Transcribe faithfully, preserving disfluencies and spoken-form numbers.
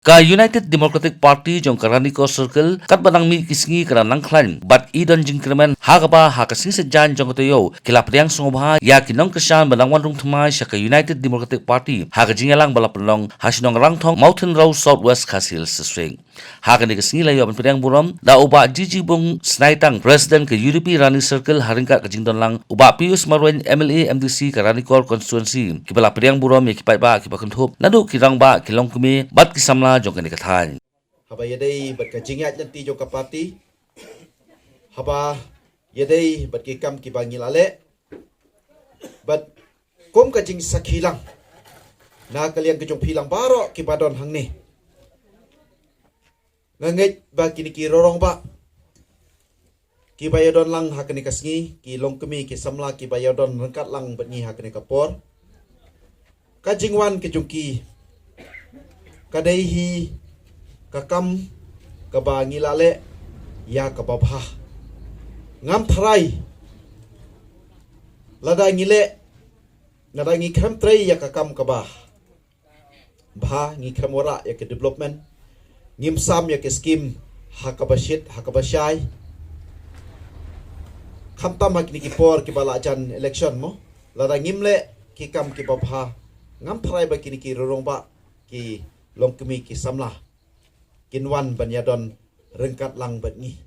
Ka United Democratic Party jong ka Ranikor Circle katba nang mih ki sngi ka nang khlaiñ bad i don jingkyrmen ha kaba ha ka sngi Saitjaiñ jong ka taïew ki la pdiang sngewbha ïa ki nongkyrshan ba nang wan rung thymmai sha ka United Democratic Party ha ka jingïalang ba la pynlong ha shnong Rangthong, Mawthadraishan, South West Khasi Hills District. Ha kane ka sngi la ïoh ban pdiang burom da u Bah Jijibung Snaitang, President ka U D P Rani Circle, ha ryngkat ka jingdon lang u Bah Pius Marwein, M L A M D C ka Ranikor Constituency, kiba la pdiang burom ïa ki paidbah kiba kynthup naduh ki rangbah, ki longkmie bad ki samla jong kane ka thaiñ. Haba ïadei bad ka jingïaid lynti jong ka party, haba ïadei bad ki kam kiba ngi la leh, bad kum ka jingsakhi lang na ka liang ka jong phi lang baroh kiba don hangne, nga ngeit ba kine ki rangbah kiba ïadon lang ha kane ka sngi, ki longkmie ki samla kiba ïadon ryngkat lang bad ngi ha kane ka por, ka jingwan ka jong ki ka dei hi ka kam kaba ngi la leh ïa kaba bha. Ngam tharai lada ngi leh, lada ngi khlem trei ïa ka kam kaba bha, ngi khlem wanrah ïa ka development, ngim sam ïa ka scheme ha kaba shit ha kaba shai, khamtam ha kine ki por kiba la jan election mo, lada ngim leh ki kam kiba bha, ngam tharai ba kine ki rangbah, ki longkmie ki samla kin wan ban ïadon ryngkat lang bad ngi.